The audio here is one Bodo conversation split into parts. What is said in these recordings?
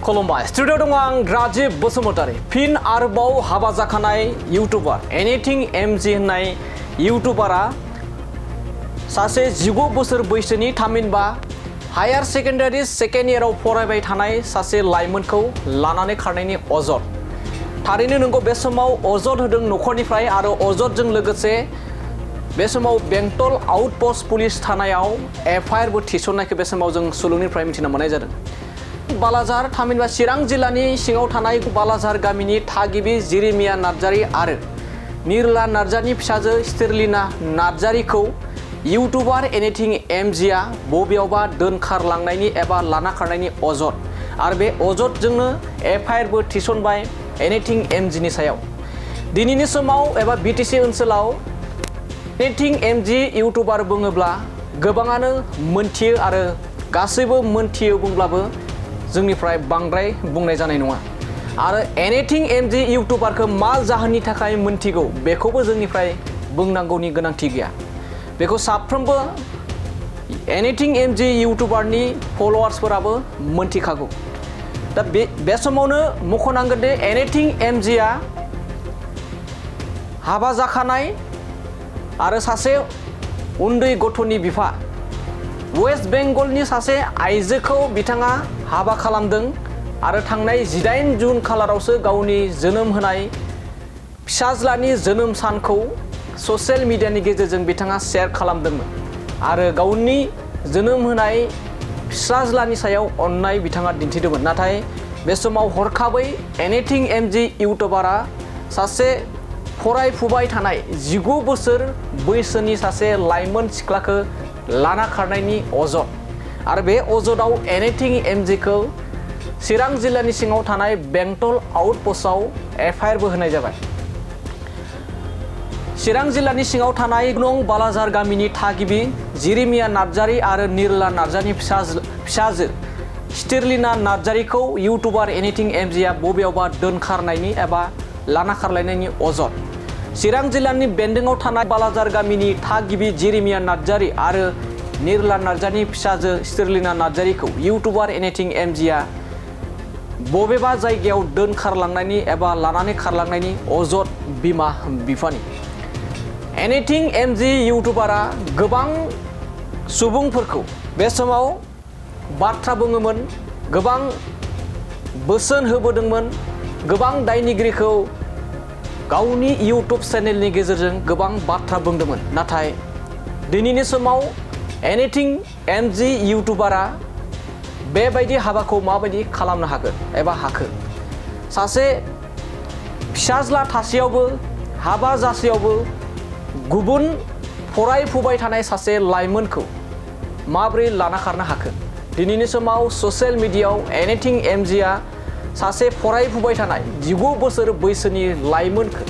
खुलुमबाय स्टुडिअ दङ आं राजिब बसुमतारी फिन आरोबाव हाबा जाखानाय इउटुबार एनिथिं एमजि होननाय इउटुबारा सासे 19 बोसोर बैसोनि थामहिनबा हायार सेकेन्डारि सेकेन्ड इयाराव फरायबाय थानाय सासे लाइमोनखौ लानानै खारनायनि अजद थारैनो नंगौ बे समाव अजद होदों नखरनिफ्राय आरो अजदजों लोगोसे बे समाव बेंटल आउटपोस्ट पुलिस थानायाव एफआईआरबो थिसननायखौ बे समाव जों सुलुंनिफ्राय मिथिना मोननाय जादों। बालाजार थामहिनबा चिरां जिल्लानि सिङाव थानाय बालाजार गामिनि थागिबि जिरिमिया नार्जारी आरो निरला नार्जारीनि फिसाजो स्टेरलिना नार्जारीखौ इउटुबार एनिथिं एमजिआ बबेयावबा दोनखारलांनायनि एबा लाना खारनायनि अजद आरो बे अजदजोंनो एफआईआरबो थिसनबाय एनिथिं एमजिनि सायाव। दिनैनि समाव एबा बिटिसि ओनसोलाव एनिथिं एमजि इउटुबार बुङोब्ला गोबाङानो मोनथियो आरो गासैबो मोनथियो बुंब्लाबो जोंनिफ्राय बांद्राय बुंनाय जानाय नङा आरो एनिथिं एमजि इउटुबारखौ मा जाहोननि थाखाय मोनथिगौ बेखौबो जोंनिफ्राय बुंनांगौनि गोनांथि गैया। बेखौ साफ्रोमबो एनिथिं एमजि इउटुबारनि फलोवार्सफोराबो मोनथिखागौ। दा बे समावनो मख'नांगोन दि एनिथिं एमजिआ हाबा जाखानाय आरो सासे उन्दै गथ'नि बिफा वेस्ट बेंगलनि सासे आइजोखौ बिथाङा हाबा खालामदों आरो थांनाय 18 जुन खालारावसो गावनि जोनोम होनाय फिसाज्लानि जोनोम सानखौ ससियेल मिडियानि गेजेरजों बिथाङा शेयार खालामदोंमोन आरो गावनि जोनोम होनाय फिसाज्लानि सायाव अननाय बिथाङा दिन्थिदोंमोन। नाथाय बे समाव हरखाबै एनिथिं एमजि इउटुबारा सासे फरायफुबाय थानाय 19 बोसोर बैसोनि सासे लाइमोन सिख्लाखौ लाना खारनायनि अजद आरो बे अजदाव एनिथिं एमजिखौ चिरां जिल्लानि सिङाव थानाय बेंटल आउटपोस्टआव एफआईआरबो होनाय जाबाय। चिरां जिल्लानि सिङाव थानाय नं बालाजार गामिनि थागिबि जिरिमिया नार्जारी आरो निरला नार्जारीनि फिसाजो स्टेरलिना नार्जारीखौ इउटुबार एनिथिं एमजिआ बबेयावबा दोनखारनायनि एबा लाना खारलायनायनि अजद चिरां जिल्लानि बेन्दोंआव थानाय बालाजार गामिनि थागिबि जिरिमिया नार्जारी आरो निरला नार्जारीनि फिसाजो स्टेरलिना नार्जारीखौ इउटुबार एनिथिं एमजिआ बबेबा जायगायाव दोनखारलांनायनि एबा लानानै खारलांनायनि अजद बिमा बिफानि। एनिथिं एमजि इउटुबारा गोबां सुबुंफोरखौ बे समाव बाथ्रा बुङोमोन, गोबां बोसोन होबोदोंमोन, गोबां दायनिगिरिखौ गावनि इउटुब चेनेलनि गेजेरजों गोबां बाथ्रा बुंदोंमोन। नाथाय दिनैनि समाव एनिथिं एमजि इउटुबारा बेबायदि हाबाखौ माबायदि खालामनो हागोन एबा हाखो सासे फिसाज्ला थासेयावबो हाबा जासेयावबो गुबुन फरायफुबाय थानाय सासे लाइमोनखौ माबोरै लाना खारनो हाखो। दिनैनि समाव ससियेल मिडियायाव एनिथिं एमजिआ सासे फरायफुबाय थानाय 19 बोसोर बैसोनि लाइमोनखौ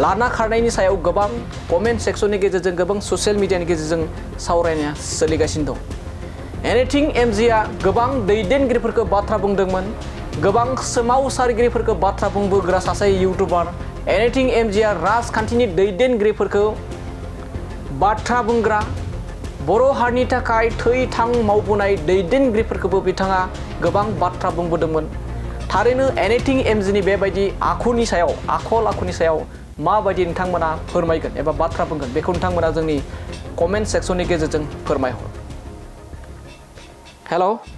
लाना खारनायनि सायाव गोबां कमेन्ट सेक्सननि गेजेरजों गोबां ससियेल मिडियानि गेजेरजों सावरायनाया सोलिगासिनो दं। एनिथिं एमजिआ गोबां दैदेनगिरिफोरखौ बाथ्रा बुंदोंमोन, गोबां सोमावसारगिरिफोरखौ बाथ्रा बुंबोग्रा सासे इउटुबार एनिथिं एमजिआ राजखान्थिनि दैदेनगिरिफोरखौ बाथ्रा बुंग्रा बर' हारिनि थाखाय थै थां मावबोनाय दैदेनगिरिफोरखौबो बिथाङा गोबां बाथ्रा बुंबोदोंमोन। थारैनो एनिथिं एमजिनि बेबायदि आखुनि सायाव आखल आखुनि सायाव माबायदि नोंथांमोना फोरमायगोन एबा बाथ्रा बुंगोन बेखौ नोंथांमोना जोंनि कमेन्ट सेक्सननि गेजेरजों फोरमायहर। हेल'